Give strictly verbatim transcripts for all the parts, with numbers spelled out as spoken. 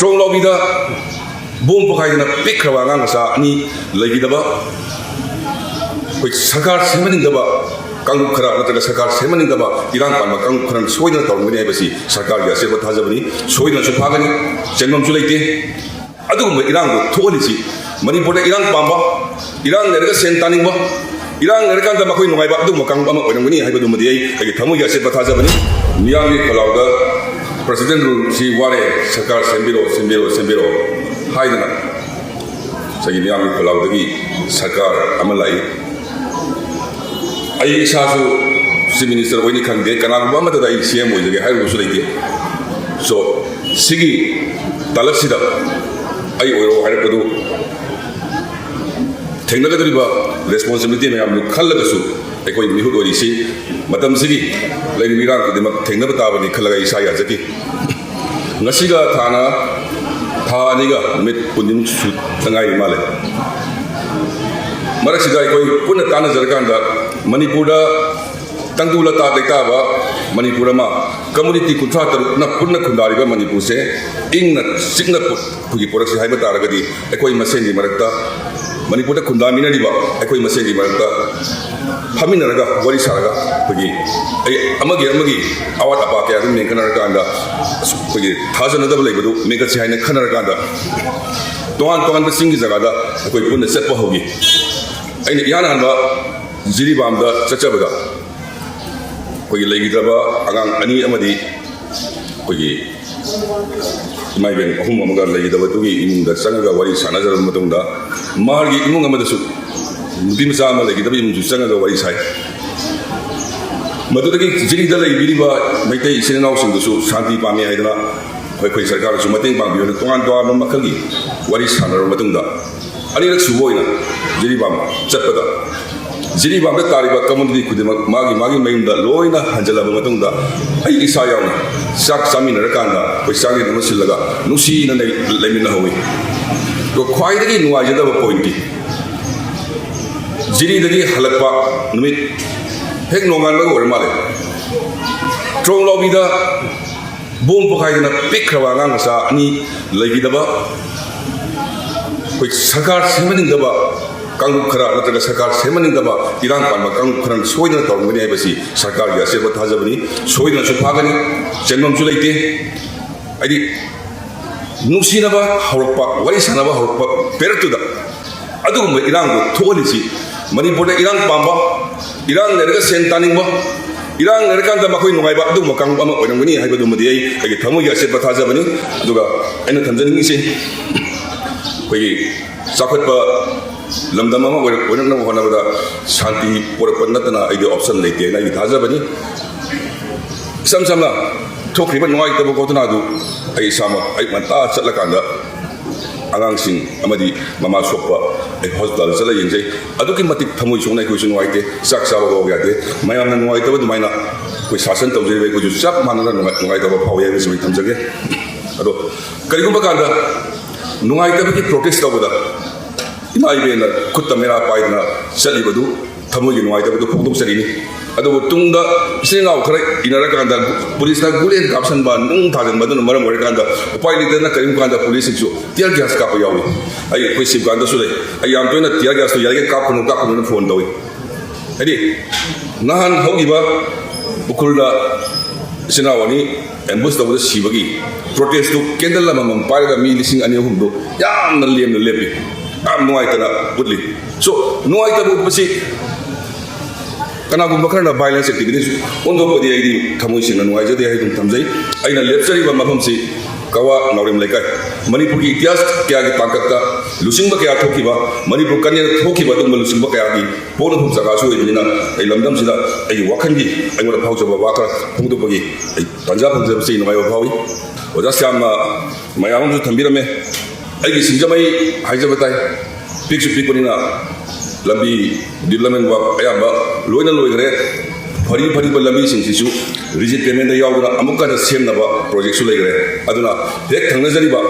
ꯇ꯭ꯔꯣꯡ ꯂꯥꯎꯕꯤꯗ bomb ꯄꯣꯈꯥꯏꯗꯅ ꯄꯤꯛꯈ꯭ꯔꯕ ꯑꯉꯥꯡ ꯃꯆꯥ ꯑꯅꯤ ꯂꯩꯈꯤꯗꯕ, ꯑꯩꯈꯣꯏ ꯁꯔꯀꯥꯔ ꯁꯦꯝꯍꯟꯅꯤꯡꯗꯕ ꯀꯥꯡꯂꯨꯞ ꯈꯔ ꯅꯠꯇ꯭ꯔꯒ ꯁꯔꯀꯥꯔ ꯁꯦꯝꯍꯟꯅꯤꯡꯗꯕ ꯏꯔꯥꯡ ꯄꯥꯟꯕ ꯀꯥꯡꯂꯨꯞ ꯈꯔꯅ ꯁꯣꯏꯗꯅ ꯇꯧꯔꯝꯒꯅꯤ ꯍꯥꯏꯕꯁꯤ ꯁꯔꯀꯥꯔꯒꯤ ꯑꯆꯦꯠꯄ ꯊꯥꯖꯕꯅꯤ꯫ ꯁꯣꯏꯗꯅꯁꯨ ꯐꯥꯒꯅꯤ, ꯆꯦꯟꯐꯝꯁꯨ ꯂꯩꯇꯦ꯫ ꯑꯗꯨꯒꯨꯝꯕ ꯏꯔꯥꯡꯗꯣ ꯊꯣꯛꯍꯜꯂꯤꯁꯤ ꯃꯅꯤꯄꯨꯔꯗ ꯏꯔꯥꯡ ꯄꯥꯝꯕ, ꯏꯔꯥꯡ ꯂꯩꯔꯒ ꯁꯦꯟ ꯇꯥꯅꯤꯡꯕ, ꯏꯔꯥꯡ ꯂꯩꯔꯀꯥꯟꯗ ꯃꯈꯣꯏ ꯅꯨꯡꯉꯥꯏꯕ ꯑꯗꯨꯒꯨꯝꯕ ꯀꯥꯡꯂꯨꯞ ꯑꯃ ꯑꯣꯏꯔꯝꯒꯅꯤ ꯍꯥꯏꯕꯗꯨꯃꯗꯤ ꯑꯩ ꯑꯩꯒꯤ ꯊꯃꯣꯏꯒꯤ ꯑꯆꯦꯠꯄ ꯊꯥꯖꯕꯅꯤ꯫ ꯃꯤꯌꯥꯝꯒꯤ ꯈꯣꯜꯂꯥꯎꯗ ꯄ꯭ꯔꯁꯤꯗꯦꯟ ꯔꯨꯜꯁꯤ ꯋꯥꯔꯦ, ꯁꯔꯀꯥꯔ ꯁꯦꯝꯕꯤꯔꯣ, ꯁꯦꯝꯕꯤꯔꯣ, ꯁꯦꯝꯕꯤꯔꯣ ꯍꯥꯏꯗꯅ ꯉꯁꯥꯏꯒꯤ ꯃꯤꯌꯥꯝꯒꯤ ꯈꯣꯜꯂꯥꯎꯗꯒꯤ ꯁꯔꯀꯥꯔ ꯑꯃ ꯂꯥꯛꯏ꯫ ꯑꯩ ꯏꯁꯥꯁꯨ ꯆꯤꯐ ꯃꯤꯅꯤꯁꯇꯔ ꯑꯣꯏꯅꯤ ꯈꯪꯗꯦ, ꯀꯅꯥꯒꯨꯝꯕ ꯑꯃꯠꯇꯗ ꯑꯩ ꯁꯤ ꯑꯦꯝ ꯑꯣꯏꯖꯒꯦ ꯍꯥꯏꯔꯨꯕꯁꯨ ꯂꯩꯇꯦ꯫ ꯁꯣ ꯁꯤꯒꯤ ꯇꯥꯂꯛꯁꯤꯗ ꯑꯩ ꯑꯣꯏꯔꯣ ꯍꯥꯏꯔꯛꯄꯗꯨ ꯊꯦꯡꯅꯒꯗꯧꯔꯤꯕ ꯔꯦꯁꯄꯣꯟꯁꯤꯕꯤꯂꯤꯇꯤ ꯃꯌꯥꯝꯗꯨ ꯈꯜꯂꯒꯁꯨ ꯑꯩꯈꯣꯏ ꯃꯤꯍꯨꯠ ꯑꯣꯏꯔꯤꯁꯤ ꯃꯇꯝꯁꯤꯒꯤ ꯂꯩꯔꯤꯕ ꯏꯔꯥꯡ ꯈꯨꯗꯤꯡꯃꯛ ꯊꯦꯡꯅꯕ ꯇꯥꯕꯅꯤ ꯈꯜꯂꯒ ꯑꯩ ꯏꯁꯥ ꯌꯥꯖꯈꯤ꯫ ꯉꯁꯤꯒ ꯊꯥꯅ ꯊꯥ ꯑꯅꯤꯒ ꯅꯨꯃꯤꯠ ꯀꯨꯟꯅꯤꯃꯨꯛ ꯁꯨꯗ ꯉꯥꯏꯔꯤ ꯃꯥꯜꯂꯦ꯫ ꯃꯔꯛꯁꯤꯗ ꯑꯩꯈꯣꯏ ꯄꯨꯟꯅ ꯇꯥꯟꯅꯖꯔꯀꯥꯟꯗ ꯃꯅꯤꯄꯨꯔꯗ ꯇꯪꯗꯨ ꯂꯇꯥ ꯂꯩꯇꯥꯕ ꯃꯅꯤꯄꯨꯔ ꯑꯃ, ꯀꯝꯃꯨꯅꯤꯇꯤ ꯀꯨꯟꯊ꯭ꯔꯥ ꯇꯔꯨꯛꯅ ꯄꯨꯟꯅ ꯈꯨꯟꯗꯥꯔꯤꯕ ꯃꯅꯤꯄꯨꯔꯁꯦ ꯏꯪꯅ ꯆꯤꯛꯅ ꯄꯨ-, ꯄꯨꯊꯣꯛꯈꯤ ꯁꯤ ꯍꯥꯏꯕ ꯇꯥꯔꯒꯗꯤ ꯑꯩꯈꯣꯏ ꯃꯁꯦꯟꯒꯤ ꯃꯔꯛꯇ, ꯃꯅꯤꯄꯨꯔꯗ ꯈꯨꯟꯗꯥꯃꯤꯟꯅꯔꯤꯕ ꯑꯩꯈꯣꯏ ꯃꯁꯦꯟꯒꯤ ꯃꯔꯛꯇ ꯐꯝꯃꯤꯟꯅꯔꯒ ꯋꯥꯔꯤ ꯁꯥꯔꯒ ꯑꯩꯈꯣꯏꯒꯤ ꯑꯩ ꯑꯃꯒꯤ ꯑꯃꯒꯤ ꯑꯋꯥꯠ ꯑꯄꯥ ꯀꯌꯥ ꯑꯗꯨꯝ ꯃꯦꯟꯈꯠꯅꯔꯀꯥꯟꯗ ꯑꯩꯈꯣꯏꯒꯤ ꯊꯥꯖꯅꯗꯕ ꯂꯩꯕꯗꯨ ꯃꯦꯟꯈꯠꯁꯤ ꯍꯥꯏꯅ ꯈꯟꯅꯔꯀꯥꯟꯗ ꯇꯣꯉꯥꯟ ꯇꯣꯉꯥꯟꯕ ꯆꯤꯡꯒꯤ ꯖꯒꯥꯗ ꯑꯩꯈꯣꯏ ꯄꯨꯟꯅ ꯆꯠꯄ ꯍꯧꯈꯤ꯫ ꯑꯩꯅ ꯏꯍꯥꯟ ꯍꯥꯟꯕ ꯖꯤꯔꯤꯕꯥꯝꯗ ꯆꯠꯆꯕꯗ ꯑꯩꯈꯣꯏꯒꯤ ꯂꯩꯈꯤꯗ꯭ꯔꯕ ꯑꯉꯥꯡ ꯑꯅꯤ ꯑꯃꯗꯤ ꯑꯩꯈꯣꯏꯒꯤ ꯏꯃꯥ ꯏꯕꯦꯟ ꯑꯍꯨꯝ ꯑꯃꯒ ꯂꯩꯈꯤꯗꯕꯗꯨꯒꯤ ꯏꯃꯨꯡꯗ ꯆꯪꯉꯒ ꯋꯥꯔꯤ ꯁꯥꯟꯅꯖꯔꯕ ꯃꯇꯨꯡꯗ ꯃꯥꯒꯤ ꯏꯃꯨꯡ ꯑꯃꯗꯁꯨ ꯅꯨꯄꯤ ꯃꯆꯥ ꯑꯃ ꯂꯩꯈꯤꯗꯕ ꯏꯃꯨꯡꯁꯨ ꯆꯪꯉꯒ ꯋꯥꯔꯤ ꯁꯥꯏ꯫ ꯃꯗꯨꯗꯒꯤ ꯖꯤꯔꯤꯗ ꯂꯩꯕꯤꯔꯤꯕ ꯃꯩꯇꯩ ꯏꯆꯤꯟ ꯏꯅꯥꯎꯁꯤꯡꯗꯨꯁꯨ ꯁꯥꯟꯇꯤ ꯄꯥꯝꯃꯤ ꯍꯥꯏꯗꯅ ꯑꯩꯈꯣꯏ ꯁꯔꯀꯥꯔꯅꯁꯨ ꯃꯇꯦꯡ ꯄꯥꯡꯕꯤꯌꯨ ꯍꯥꯏꯅ ꯇꯣꯉꯥꯟ ꯇꯣꯉꯥꯟꯕ ꯃꯈꯜꯒꯤ ꯋꯥꯔꯤ ꯁꯥꯟꯅꯔꯕ ꯃꯇꯨꯡꯗ ꯑꯅꯤꯔꯛ ꯁꯨꯕ ꯑꯣꯏꯅ ꯖꯤꯔꯤꯕꯥꯝ ꯆꯠꯄꯗ ꯖꯤꯔꯤꯕꯥꯝꯗ ꯇꯥꯔꯤꯕ ꯀꯝꯃꯨꯅꯤꯇꯤ ꯈꯨꯗꯤꯡꯃꯛ ꯃꯥꯒꯤ ꯃꯥꯒꯤ ꯃꯌꯨꯝꯗ ꯂꯣꯏꯅ ꯍꯟꯖꯤꯜꯂꯕ ꯃꯇꯨꯡꯗ ꯑꯩ ꯏꯁꯥ ꯌꯥꯎꯅ ꯆꯥꯛ ꯆꯥꯃꯤꯟꯅꯔꯀꯥꯟꯗ ꯑꯩꯈꯣꯏ ꯆꯥꯛꯂꯦꯟ ꯑꯃ ꯁꯤꯜꯂꯒ ꯅꯨꯡꯁꯤꯅ ꯂꯩ-, ꯂꯩꯃꯤꯟꯅꯍꯧꯏ꯫ ꯑꯗꯣ ꯈ꯭ꯋꯥꯏꯗꯒꯤ ꯅꯨꯡꯉꯥꯏꯖꯗꯕ ꯄꯣꯏꯟꯠꯇꯤ ꯖꯤꯔꯤꯗꯒꯤ ꯍꯜꯂꯛꯄ ꯅꯨꯃꯤꯠ ꯍꯦꯛ ꯅꯣꯡꯉꯥꯟꯕꯒ ꯑꯣꯏꯔ ꯃꯥꯜꯂꯦ, ꯇ꯭ꯔꯣꯡ ꯂꯥꯎꯕꯤꯗ ꯕꯣꯝ ꯄꯣꯈꯥꯏꯗꯅ ꯄꯤꯛꯈ꯭ꯔꯕ ꯑꯉꯥꯡ ꯃꯆꯥ ꯑꯅꯤ ꯂꯩꯈꯤꯗꯕ, ꯑꯩꯈꯣꯏ ꯁꯔꯀꯥꯔ ꯁꯦꯝꯍꯟꯅꯤꯡꯗꯕ ꯀꯥꯡꯂꯨꯞ ꯈꯔ ꯅꯠꯇ꯭ꯔꯒ ꯁꯔꯀꯥꯔ ꯁꯦꯝꯍꯟꯅꯤꯡꯗꯕ ꯏꯔꯥꯡ ꯄꯥꯟꯕ ꯀꯥꯡꯂꯨꯞ ꯈꯔꯅ ꯁꯣꯏꯗꯅ ꯇꯧꯔꯝꯒꯅꯤ ꯍꯥꯏꯕꯁꯤ ꯁꯔꯀꯥꯔꯒꯤ ꯑꯆꯦꯠꯄ ꯊꯥꯖꯕꯅꯤ꯫ ꯁꯣꯏꯗꯅꯁꯨ ꯐꯥꯒꯅꯤ, ꯆꯦꯟꯐꯝꯁꯨ ꯂꯩꯇꯦ꯫ ꯍꯥꯏꯗꯤ ꯅꯨꯡꯁꯤꯅꯕ ꯍꯧꯔꯛꯄ, ꯋꯥꯔꯤ ꯁꯥꯟꯅꯕ ꯍꯧꯔꯛꯄ ꯄꯦꯔꯠꯇꯨꯗ ꯑꯗꯨꯒꯨꯝꯕ ꯏꯔꯥꯡꯗꯣ ꯊꯣꯛꯍꯜꯂꯤꯁꯤ ꯃꯅꯤꯄꯨꯔꯗ ꯏꯔꯥꯡ ꯄꯥꯝꯕ, ꯏꯔꯥꯡ ꯂꯩꯔꯒ ꯁꯦꯟ ꯇꯥꯅꯤꯡꯕ, ꯏꯔꯥꯡ ꯂꯩꯔꯀꯥꯟꯗ ꯃꯈꯣꯏ ꯅꯨꯡꯉꯥꯏꯕ ꯑꯗꯨꯒꯨꯝꯕ ꯀꯥꯡꯂꯨꯞ ꯑꯃ ꯑꯣꯏꯔꯝꯒꯅꯤ꯫ ꯑꯩ ꯑꯩꯒꯤ ꯊꯃꯣꯏꯒꯤ ꯑꯆꯦꯠꯄ ꯊꯥꯖꯕꯅꯤ꯫ ꯑꯗꯨꯒ ꯑꯩꯅ ꯊꯝꯖꯅꯤꯡꯉꯤꯁꯦ, ꯑꯩꯈꯣꯏꯒꯤ ꯆꯥꯎꯈꯠꯄ ꯂꯝꯗꯝ ꯑꯃ ꯑꯣꯏꯔꯛ-, ꯑꯣꯏꯔꯛꯅꯕ ꯍꯣꯠꯅꯕꯗ ꯁꯥꯟꯇꯤ ꯄꯣꯔꯛꯄ ꯅꯠꯇꯅ ꯑꯩꯗꯤ ꯑꯣꯞꯁꯟ ꯂꯩꯇꯦꯅ ꯑꯩꯒꯤ ꯊꯥꯖꯕꯅꯤ꯫ ꯏꯁꯝ ꯁꯝꯅ ꯊꯣꯛꯈ꯭ꯔꯤꯕ ꯅꯨꯡꯉꯥꯏꯇꯕ ꯒꯣꯊꯅꯥꯗꯨ ꯑꯩ ꯏꯁꯥꯃꯛ ꯑꯌꯨꯛ ꯉꯟꯇꯥ ꯆꯠꯂꯀꯥꯟꯗ ꯑꯉꯥꯡꯁꯤꯡ ꯑꯃꯗꯤ ꯃꯃꯥ ꯁꯣꯛꯄ ꯑꯩ ꯍꯣꯁꯄꯤꯇꯥꯜꯗ ꯆꯠꯂ ꯌꯦꯡꯖꯩ꯫ ꯑꯗꯨꯛꯀꯤ ꯃꯇꯤꯛ ꯊꯃꯣꯏ ꯁꯣꯛꯅ ꯑꯩꯈꯣꯏꯁꯨ ꯅꯨꯡꯉꯥꯏꯇꯦ, ꯆꯥꯛ ꯆꯥꯕ ꯐꯥꯎ ꯌꯥꯗꯦ꯫ ꯃꯌꯥꯝꯅ ꯅꯨꯡꯉꯥꯏꯇꯕ ꯑꯗꯨꯃꯥꯏꯅ ꯑꯩꯈꯣꯏ ꯁꯥꯁꯟ ꯇꯧꯖꯔꯤꯕ ꯑꯩꯈꯣꯏꯁꯨ ꯆꯞ ꯃꯥꯟꯅꯅ ꯅꯨꯡꯉꯥꯏ-, ꯅꯨꯡꯉꯥꯏꯇꯕ ꯐꯥꯎꯏ ꯍꯥꯏꯕꯁꯤꯃ ꯑꯩ ꯊꯝꯖꯒꯦ꯫ ꯑꯗꯣ ꯀꯔꯤꯒꯨꯝꯕ ꯀꯥꯟꯗ ꯅꯨꯡꯉꯥꯏꯇꯕꯒꯤ ꯄ꯭ꯔꯣꯇꯦꯁ ꯇꯧꯕꯗ ꯏꯃꯥ ꯏꯕꯦꯟꯅ ꯈꯨꯠꯇ ꯃꯦꯔꯥ ꯄꯥꯏꯗꯅ ꯆꯠꯂꯤꯕꯗꯨ ꯊꯃꯣꯏꯒꯤ ꯅꯨꯡꯉꯥꯏꯇꯕꯗꯨ ꯐꯣꯡꯗꯣꯛꯆꯔꯤꯅꯤ꯫ ꯑꯗꯨꯕꯨ ꯇꯨꯡꯗ ꯏꯆꯤꯜ ꯏꯅꯥꯎ ꯈꯔ ꯏꯟꯅꯔꯀꯥꯟꯗ ꯄꯨꯂꯤꯁꯅ ꯒꯨꯂꯤ ꯀꯥꯞꯁꯟꯕ, ꯅꯨꯡ ꯊꯥꯖꯤꯟꯕ ꯑꯗꯨꯅ ꯃꯔꯝ ꯑꯣꯏꯔꯀꯥꯟꯗ ꯎꯄꯥꯏ ꯂꯩꯇꯗꯅ ꯀꯔꯤꯒꯨꯝꯕ ꯀꯥꯟꯗ ꯄꯨꯂꯤꯁꯁꯤꯡꯁꯨ tear gas ꯀꯥꯞꯄ ꯌꯥꯎꯏ꯫ ꯑꯩ ꯑꯩꯈꯣꯏ ꯁꯤꯕꯀꯥꯟꯇꯁꯨ ꯂꯩ꯫ ꯑꯩ ꯌꯥꯝ ꯇꯣꯏꯅ tear gas ꯇꯨ ꯌꯥꯔꯤꯈꯩ ꯀꯥꯞꯀꯅꯨ, ꯀꯥꯞꯀꯅꯨꯅ ꯐꯣꯟ ꯇꯧꯏ꯫ ꯍꯥꯏꯗꯤ ꯅꯍꯥꯟ ꯍꯧꯈꯤꯕ ꯎꯈ꯭ꯔꯨꯜꯗ ꯏꯆꯤꯜ ꯏꯅꯥꯎ ꯑꯅꯤ ambush ꯇꯧꯕꯗ ꯁꯤꯕꯒꯤ ꯄ꯭ꯔꯣꯇꯦꯁꯇꯨ ꯀꯦꯟꯗꯜ ꯑꯃꯃꯝ ꯄꯥꯏꯔꯒ ꯃꯤ ꯂꯤꯁꯤꯡ ꯑꯅꯤ ꯑꯍꯨꯝꯗꯨ ꯌꯥꯝꯅ ꯂꯦꯝꯅ ꯂꯦꯞꯄꯤ, ꯌꯥꯝ ꯅꯨꯡꯉꯥꯏꯇꯅ ꯎꯠꯂꯤ꯫ So ꯅꯨꯡꯉꯥꯏꯇꯕ ꯎꯠꯄꯁꯤ ꯀꯅꯥꯒꯨꯝꯕ ꯈꯔꯅ violence activity ꯑꯣꯟꯊꯣꯛꯄꯗꯤ ꯑꯩꯗꯤ ꯊꯃꯣꯏ ꯁꯦꯡꯅ ꯅꯨꯡꯉꯥꯏꯖꯗꯦ ꯍꯥꯏꯗꯨꯅ ꯊꯝꯖꯩ꯫ ꯑꯩꯅ ꯂꯦꯞꯆꯔꯤꯕ ꯃꯐꯝꯁꯤ ꯀꯋꯥ ꯅꯥꯎꯔꯦꯝ ꯂꯩꯀꯥꯏ꯫ ꯃꯅꯤꯄꯨꯔꯒꯤ ꯏꯇꯤꯍꯥꯁ ꯀꯌꯥꯒꯤ ꯇꯥꯡꯀꯛꯇ ꯂꯨꯆꯤꯡꯕ ꯀꯌꯥ ꯊꯣꯛꯈꯤꯕ, ꯃꯅꯤꯄꯨꯔ ꯀꯟꯌꯦꯜ ꯊꯣꯛꯈꯤꯕ ꯑꯗꯨꯒꯨꯝꯕ ꯂꯨꯆꯤꯡꯕ ꯀꯌꯥꯒꯤ ꯄꯣꯛꯅꯐꯝ ꯖꯒꯥꯁꯨ ꯑꯣꯏꯕꯅꯤꯅ ꯑꯩ ꯂꯝꯗꯝꯁꯤꯗ ꯑꯩꯒꯤ ꯋꯥꯈꯜꯒꯤ ꯑꯩꯉꯣꯟꯗ ꯐꯥꯎꯖꯕ ꯋꯥ ꯈꯔ ꯐꯣꯡꯗꯣꯛꯄꯒꯤ ꯑꯩ ꯇꯥꯟꯖꯥ ꯐꯪꯖꯕꯁꯤ ꯅꯨꯡꯉꯥꯏꯕ ꯐꯥꯎꯏ꯫ ꯑꯣꯖꯥ ꯁ꯭ꯌꯥꯝꯅ ꯃꯌꯥꯝ ꯑꯃꯁꯨ ꯊꯝꯕꯤꯔꯝꯃꯦ꯫ ꯑꯩꯒꯤ ꯁꯤꯡꯖꯃꯩ ꯍꯥꯏꯖꯕ ꯇꯥꯏ꯫ ꯄꯤꯛꯁꯨ ꯄꯤꯛꯄꯅꯤꯅ ꯂꯝꯕꯤ development work ꯑꯌꯥꯝꯕ ꯂꯣꯏꯅ ꯂꯣꯏꯈ꯭ꯔꯦ꯫ ꯐꯔꯤ ꯐꯔꯤꯕ ꯂꯝꯕꯤꯁꯤꯡꯁꯤꯁꯨ rigid pavement ꯇ ꯌꯥꯎꯗꯨꯅ ꯑꯃꯨꯛꯀ ꯍꯟꯅ ꯁꯦꯝꯅꯕ project ꯁꯨ ꯂꯩꯈ꯭ꯔꯦ꯫ ꯑꯗꯨꯅ ꯍꯦꯛ ꯊꯪꯅꯖꯔꯤꯕ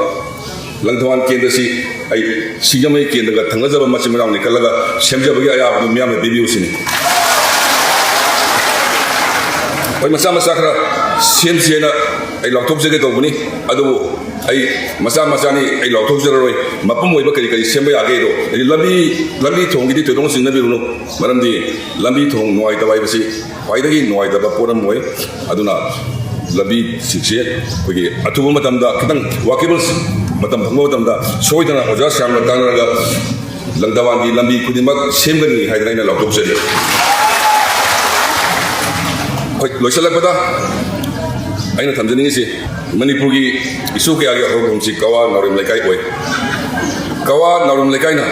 ꯂꯪꯊꯕꯥꯜ ꯀꯦꯟꯗ꯭ꯔꯁꯤ ꯑꯩ ꯁꯤꯡꯖꯃꯩ ꯀꯦꯟꯗ꯭ꯔꯒ ꯊꯪꯅꯖꯕ ꯃꯆꯤꯟ ꯃꯅꯥꯎꯅꯤ ꯈꯜꯂꯒ ꯁꯦꯝꯖꯕꯒꯤ ꯑꯌꯥꯕꯗꯨ ꯃꯤꯌꯥꯝꯅ ꯄꯤꯕꯤꯌꯨ ꯁꯤꯅꯤ꯫ ꯍꯣꯏ, ꯃꯆꯥ ꯃꯆꯥ ꯈꯔ ꯁꯦꯝꯁꯦꯅ ꯑꯩ ꯂꯥꯎꯊꯣꯛꯆꯒꯦ ꯇꯧꯕꯅꯤ꯫ ꯑꯗꯨꯕꯨ ꯑꯩ ꯃꯆꯥ ꯃꯆꯥꯅꯤ, ꯑꯩ ꯂꯥꯎꯊꯣꯛꯆꯔꯔꯣꯏ꯫ ꯃꯄꯨꯝ ꯑꯣꯏꯕ ꯀꯔꯤ ꯀꯔꯤ ꯁꯦꯝꯕ ꯌꯥꯒꯦꯗꯣ, ꯍꯥꯏꯗꯤ ꯂꯝꯕꯤ, ꯂꯝꯕꯤ ꯊꯣꯡꯒꯤꯗꯤ ꯊꯣꯏꯗꯣꯛꯅ ꯆꯤꯡꯅꯕꯤꯔꯨꯅꯨ꯫ ꯃꯔꯝꯗꯤ ꯂꯝꯕꯤ ꯊꯣꯡ ꯅꯨꯡꯉꯥꯏꯇꯕ ꯍꯥꯏꯕꯁꯤ ꯈ꯭ꯋꯥꯏꯗꯒꯤ ꯅꯨꯡꯉꯥꯏꯇꯕ ꯄꯣꯠ ꯑꯃ ꯑꯣꯏ꯫ ꯑꯗꯨꯅ ꯂꯝꯕꯤꯁꯤꯡꯁꯦ ꯑꯩꯈꯣꯏꯒꯤ ꯑꯊꯨꯕ ꯃꯇꯝꯗ, ꯈꯤꯇꯪ ꯋꯥꯀꯦꯕꯜ ꯃꯇꯝ ꯐꯪꯕ ꯃꯇꯝꯗ, ꯁꯣꯏꯗꯅ ꯑꯣꯖꯥ ꯁ꯭ꯌꯥꯝꯒ ꯇꯥꯟꯅꯔꯒ ꯂꯪꯗꯋꯥꯟꯒꯤ ꯂꯝꯕꯤ ꯈꯨꯗꯤꯡꯃꯛ ꯁꯦꯝꯒꯅꯤ ꯍꯥꯏꯗꯅ ꯑꯩꯅ ꯂꯥꯎꯊꯣꯛꯆꯔꯤ꯫ ꯑꯩꯈꯣꯏ ꯂꯣꯏꯁꯤꯜꯂꯛꯄꯗ ꯑꯩꯅ ꯊꯝꯖꯅꯤꯡꯉꯤꯁꯤ, ꯃꯅꯤꯄꯨꯔꯒꯤ ꯏꯁꯨ ꯀꯌꯥꯒꯤ ꯍꯧꯔꯛꯐꯝꯁꯤ ꯀꯋꯥ ꯅꯥꯎꯔꯦꯝ ꯂꯩꯀꯥꯏ ꯑꯣꯏ꯫ ꯀꯋꯥ ꯅꯥꯎꯔꯦꯝ ꯂꯩꯀꯥꯏꯅ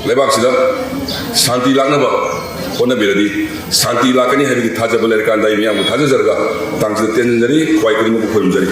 ꯂꯩꯕꯥꯛꯁꯤꯗ ꯁꯥꯟꯇꯤ ꯂꯥꯛꯅꯕ ꯍꯣꯠꯅꯕꯤꯔꯗꯤ, ꯁꯥꯟꯇꯤ ꯂꯥꯛꯀꯅꯤ ꯍꯥꯏꯕꯒꯤ ꯊꯥꯖꯕ ꯂꯩꯔꯀꯥꯟꯗ, ꯑꯩ ꯃꯤꯌꯥꯝꯕꯨ ꯊꯥꯖꯖꯔꯒ ꯃꯇꯥꯡꯁꯤꯗ ꯇꯦꯟꯖꯔꯤ꯫ ꯈ꯭ꯋꯥꯏ ꯈꯨꯗꯤꯡꯃꯛꯄꯨ ꯈꯨꯔꯨꯝꯖꯔꯤ꯫